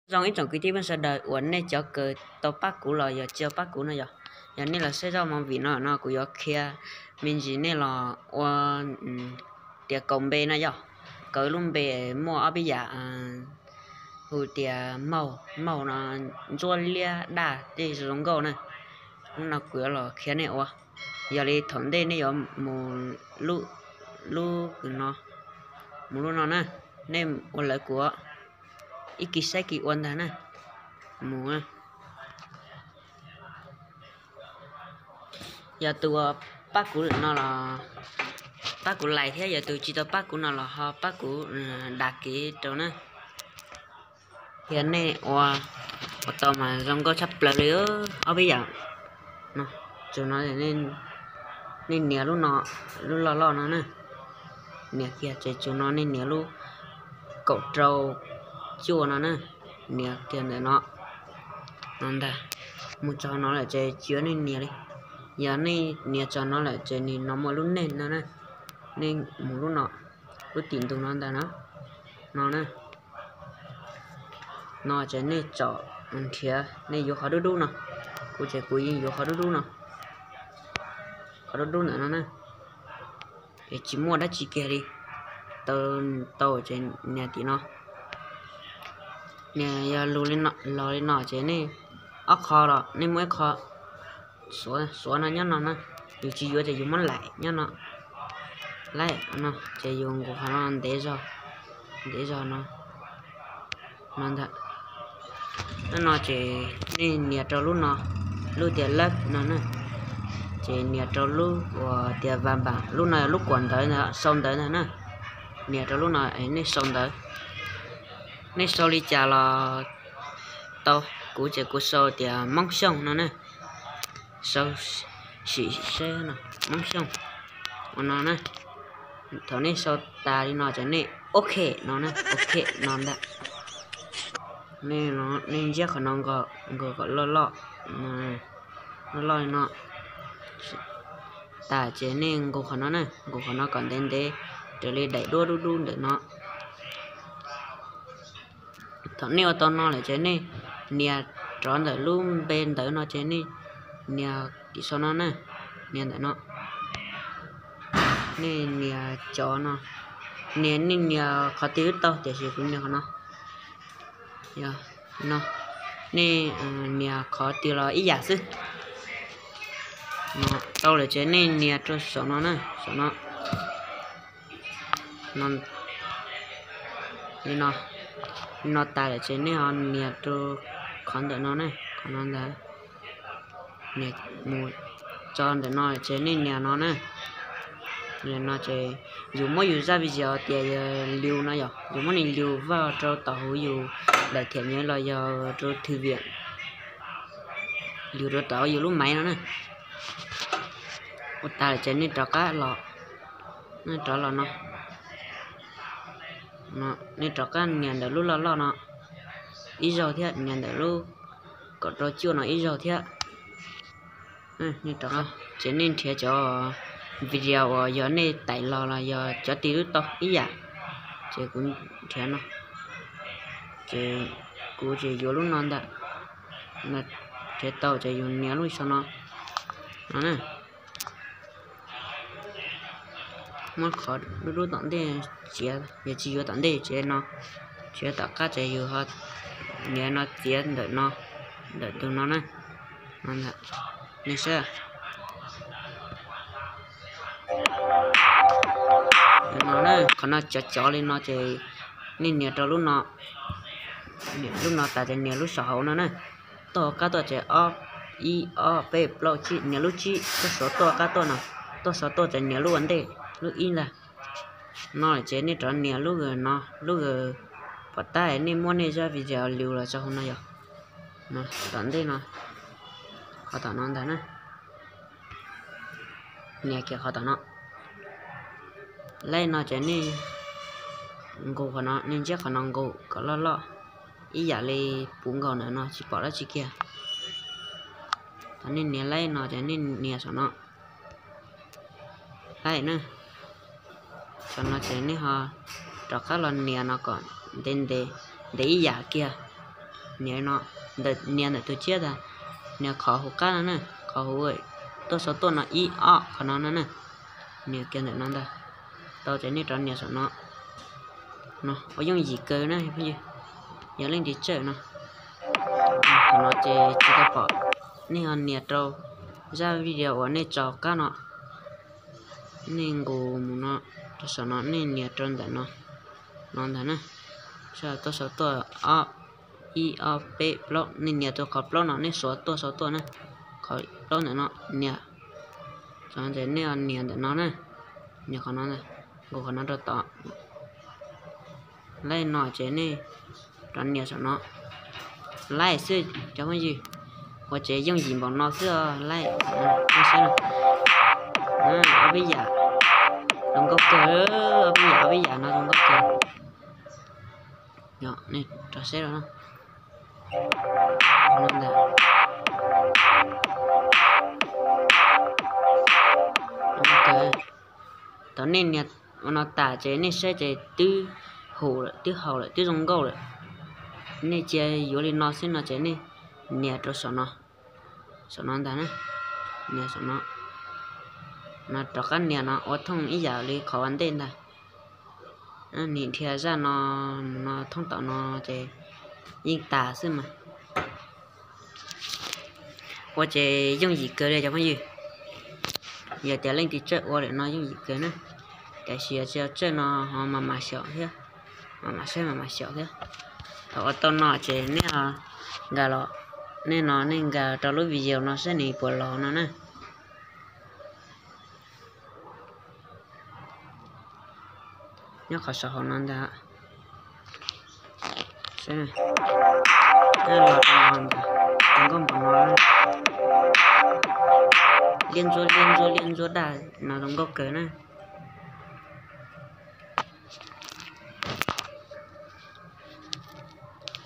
Zoo ib tsoom kwv tij phooj ywg sawv daws uas nej cov kawm tau pab kuv los yog tsis tau pab kuv no yog, yog nej los saib zaj movie no no kuv yuav qhia me ntsis nej los ua tias kaum npe no yog, kaum lub npe muaj ob peb yam hu tias maug, maug no ntsuab liab daj tej zoo nkauj na. Hnub no kuv yuav los qhia nej ua. Yog li thaum ntej nej yuav mus lub, lub no, mus lub no na, nej ua lawv kuv ib kis saib kis ua ntag na. Mus, yog tus pab kuv no los pab kuv like thiab, yog tus tsis tau pab kuv no los ho pab kuv đăng ký rau na. Thiab nej ua, ua tau mas zoo nkauj tshaj plaws li. Ob peb yam no, tus no nej nias lub no, lub loj loj no na, nias kiag ces tus no nej nias lub kaum rau cuaj no na, nias kiag ntawm no, no ntag. Mus txog no lawm ces tsis yuav nej nias li. Yog nej nias txog no lawm ces nws no muaj lub neeg no na, nej mus lub no, lub tim ntug no ntag na, no na. No ces nej tsom nrhiav nej yuav qhov dub dub no, kuv ces kuv yeej yuav qhov dub dub no, qhov dub dub ntawm no na. Es tsis muaj dab tsi kiag li, tau, tau ces nias tim no. Nias yog lug li no, los li no ces nej ob qho los nej muaj ib qho xuav no nyob no na, yus tsis yuav ces yus muab laim nyob no, laim no ces yus nkaus qhov no ntev zog, ntev zog no, no ntag. Lub no ces nej nias rau lub no, lub tias lab no na, ces nias rau lub uas tias va npam, lub no yog lub kuam ntawv ntag, sau ntawv ntag na. Nias rau lub no es nej sau ntawv, nej sau li cas los tau, kuv ces kuv sau tias Moob Xyooj no na, sau sim seb no, Moob Xyooj ua no na. Thaum nej sau tas li no ces nej ok no na, ok no ntag. Nej ntsiab qhov no nkaus kom loj loj, loj loj li no. Tas ces nej nkaus qhov no na, nkaus qhov no kom ntev ntev, raws li daim duab dub dub ntawm no. Thaum nej ua tau no lawm ces nej nias rov ntawm lub npe ntawv no ces nej nias tim sau no na, nias ntawm no. Nej nias cov no, nias nej nias qhov twg twb tau tiam sis kuv nias qhov no. Yog no, nej nias qhov twg los ib yam xwb. Tau lawm ces nej nias rau saum no na, saum no. Li no, li no tas lawm ces nej ho nias rau qhov ntawm no na, qhov no ntag. Nias mus txog ntawm no ces nej nias no na. Nias no ces yus muab yus zaj video tias yog lus no yog yus muab nws lus vaj rau tom huv yus daim thiam nyuv los yog rau thư viện, lus rau tom yus lub maiv no na. Ua tas lawm ces nej rov qab los, nej rov los no, nej rov qab nias ntawm lub loj loj no ib zaug thiab, nias ntawm lub kaum rau cuaj no ib zaug thiab. Ces nej nrhiav cov video uas yog nej taim los los yog cov twg twb tau ib yam. Ces kuv nrhiav no, ces kuv ces yuav lub no ntag. Nrhiav tau ces yus nias lub sau no, no na. Muab qhov dub dub tom ntej txiav, yog tsis yuav tom ntej ces no, tsis yuav tom qab ces yus ho nias no txiav ntawm no, ntawm tus no na. Nej saib, no na, qhov no cov cov li no ces nej nias rau lub no, lub no tas ces nias lub saum hauv no na. Tuaj qab tuaj ces ob, ib ob peb plaub tsib, nias lub tsib, tuaj xov tuaj qab tuaj no, tuaj xov tuaj ces nias lub ua ntej, lub ib ntag. No ces nej rov nias lub no, lub pom tab nej muab nej zaj video lus los rau hauv no yog, tom ntej no, qhov tom no ntag na. Nias kiag qhov tom no, laib no ces nej nkaus qhov no, nej ntsiab qhov no nkaus kom loj loj ib yam li puv nkaus ntawm no tsis pom dab tsi kiag. Thaum nej nias laib no ces nej nias saum no, laib na. Saum no ces nej ho rov qab los nias no kom ntev ntev, ntev ib yam kiag. nias no, ntawm nias ntawm tus tsiab ntag, nias qhov hauv qab no na, qhov hauv tuaj saum tuaj no ib ob qhov no no na, nias kiag ntawm no ntag. Tau ces nej rov nias saum no. No ua yooj yim kawg na phooj ywg, yog leej twg txawj no. Qhov no ces tsis tau pom, nej ho nias rau zaj video uas nej tso qab no, nej nqus mus no, rau saum no nej nias rau ntawm no, no ntag na. Tuaj saum tuaj ob, ib ob peb plaub, nej nias rau qhov plaub no, nej xuas tuaj saum tuaj na, qhov plaub ntawm no nias, ces nej nias ntawm no na, nias qhov no, nqus qhov no rau tod. Laij no ces nej rov nias saum no, laij xwb cov phooj ywg. Ua ces yooj yim npaum no xwb os, laij. Ob peb yam zoo nkauj kawg, ob peb yam, ob peb yam no zoo nkauj kawg. Nej rov saib no ntag. Thaum nej nias ua no tas ces nej saib ces twb haum lawm, twb haum lawm, twb zoo nkauj lawm. Nej cia yuav li no xwb no ces nej nias rau saum no, saum no ntag na, nias saum no, no rov qab nias no ua thooj ib yam li qhov ua ntej ntag. Nim dhia zaj no mus no thooj tom no ces yeej tas xwb mas. Ua ces yooj yim kawg li cov phooj ywg. Yog tias leej twg txawj ua lawm no yooj yim kawg na. Tiam sis yog tsis txawj no ho mas mas xyaum thiab, mas mas saib mas mas xyaum thiab. Thaum ua tau no ces nej ho nkag los, nej no nej nkag rau lub video no saib nws puas los no na. Nyob qhov saum hauv no ntag. Los rau no ntag, zoo nkauj npaum no. Liab ntsuab liab ntsuab liab ntsuab daj no zoo nkauj kawg na.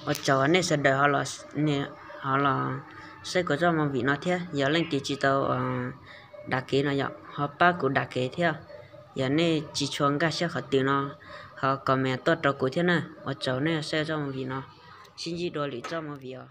Ua tsaug nej sawv daws ho los saib kuv txoj movie no thiab. Yog leej twg tsis tau đăng ký no yom, ho pab kuv đăng ký thiab. Yog nej tsis tshua nkag siab qhov twg no ho comment tuaj rau kuv thiab na. Ua tsaug nej saib txoj movie no. Sib ntsib dua lwm txoj movie os.